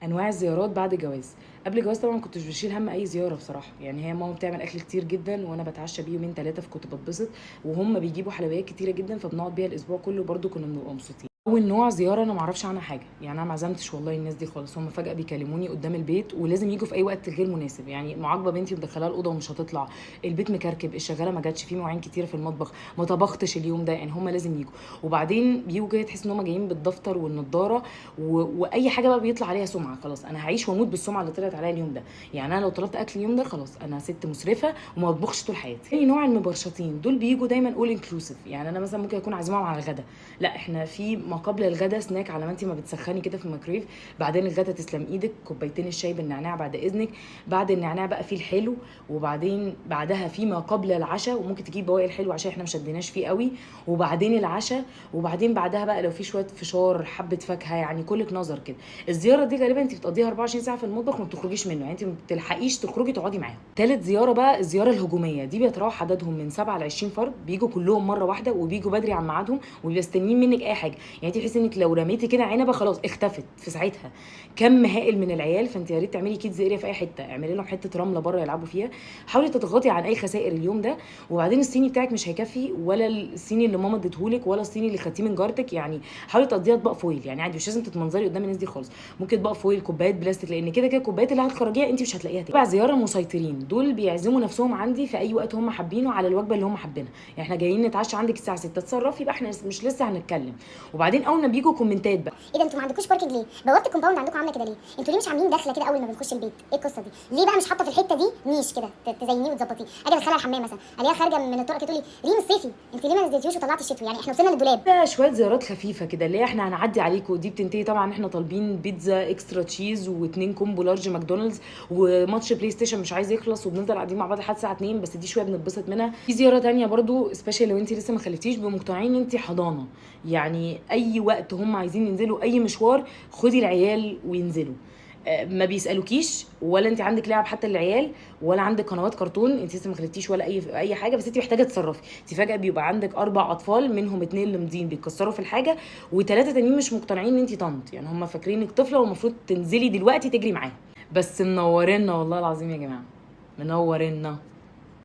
انواع الزيارات بعد الجواز. قبل الجواز طبعا ما كنتش بشيل هم اي زيارة بصراحه، يعني هي ماما بتعمل اكل كتير جدا وانا بتعشى بيه يومين ثلاثه، فكنت بتبسط، وهم بيجيبوا حلويات كتيرة جدا فبنقعد بيها الاسبوع كله، برضو كنا بنبقى مبسوطين. اول نوع زيارة انا ما اعرفش عنها حاجه، يعني انا ما عزمتش والله الناس دي خالص، هم فجاة بيكلموني قدام البيت ولازم يجوا في اي وقت غير مناسب، يعني معاقبة بنتي ومدخلاها الاوضة ومش هتطلع، البيت مكركب، الشغاله ما جاتش، في مواعين كتيرة في المطبخ، ما طبختش اليوم ده، يعني هم لازم يجوا. وبعدين بيجوا كده تحس ان هم جايين بالدفتر والنضاره واي حاجة بقى بيطلع عليها سمعه، خلاص انا هعيش واموت بالسمعه اللي طلعت عليا اليوم ده. يعني انا لو طلبت اكل اليوم ده خلاص انا ست مسرفة وما بطبخش طول حياتي. تاني نوع المبرشطين، دول بيجوا دايما all inclusive، يعني انا مثلا ممكن اكون عازماهم على الغدا، لا احنا في ما قبل الغدا سناك على ما انت ما بتسخني كده في الميكرويف، بعدين الغدا تسلم ايدك، كوبايتين الشاي بالنعناع بعد اذنك، بعد النعناع بقى في الحلو، وبعدين بعدها في ما قبل العشاء، وممكن تجيب بواقي الحلو عشان احنا ما شديناش فيه قوي، وبعدين العشاء، وبعدين بعدها بقى لو في شوية فشار حبه فاكهه، يعني كلك نظر كده. الزيارة دي غالبا انت بتقضيها 24 ساعة في المطبخ وما بتخرجيش منه، يعني انت ما بتلحقيش تخرجي تقعدي معاهم. ثالث زيارة بقى الزيارة الهجومية، دي بيتراوح عددهم من 7 ل 20 فرد، بيجوا كلهم مرة واحدة وبيجوا بدري عن ميعادهم وبيبقوا مستنيين منك اي حاجه، يعني انت تحسي انك لو رميتي كده عنبة خلاص اختفت في ساعتها. كم هائل من العيال، فانت يا ريت تعملي kids area في اي حته، اعملي لهم حتة رملة بره يلعبوا فيها، حاولي تتغاضي عن اي خسائر اليوم ده. وبعدين الصيني بتاعك مش هيكفي، ولا الصيني اللي ماما اديتهولك، ولا الصيني اللي خدتيه من جارتك، يعني حاولي تقضيها اطباق foil، يعني عادي مش لازم تتمنظري قدام الناس دي خالص، ممكن اطباق foil، كوبايات بلاستيك، لان كده كده الكوبايات اللي هتخرجيها انت مش هتلاقيها تاني. رابع زيارة المسيطرين، دول بيعزموا نفسهم عندي في اي وقت هم حابينه على الوجبة اللي هم حابينها، يعني احنا جايين نتعشى عندك الساعة 6، اتصرفي بقى، احنا مش لسه هنتكلم. وبعدين اول ما بيجوا comment ات بقى، ايه ده انتوا ما عندكوش parking ليه؟ بوابه ال compound عندكم عامله كده ليه؟ انتوا ليه مش عاملين دخله كده اول ما بنخش البيت؟ ايه القصة دي؟ ليه بقى مش حاطه في الحتة دي نيش كده تزينيه وتظبطيه؟ اجي ادخلها الحمام مثلا الاقيها خارجه من الطرق كده تقول لي ريم الصيفي انت ليه ما نزلتيهوش وطلعتي الشتوي؟ يعني احنا وصلنا للدولاب. ده شوية زيارات خفيفة كده اللي هي احنا هنعدي عليكم، دي بتنتهي طبعا احنا طالبين بيتزا extra cheese واتنين combo large ماكدونالدز وماتش بلاي ستيشن مش عايز يخلص، وبنفضل قاعدين مع بعض لحد الساعة 2، بس دي شوية بنتبسط منها. في زيارة تانية برضو special لو انت لسه ما خلفتيش، بيبقوا مقتنعين ان انت حضانة، يعني اي وقت هم عايزين ينزلوا اي مشوار خدي العيال وينزلوا، ما بيسالوكيش ولا انت عندك لعب حتى للعيال ولا عندك قنوات كرتون، انت لسه ما خلفتيش ولا اي حاجه، بس انت محتاجه تتصرفي. انت فجاة بيبقى عندك 4 اطفال، منهم 2 اللي مضين بيتكسروا في الحاجة، وثلاثة تانيين مش مقتنعين ان انت طنط، يعني هم فاكرينك طفله والمفروض تنزلي دلوقتي تجري معاهم. بس منورينا والله العظيم يا جماعة، منورينا.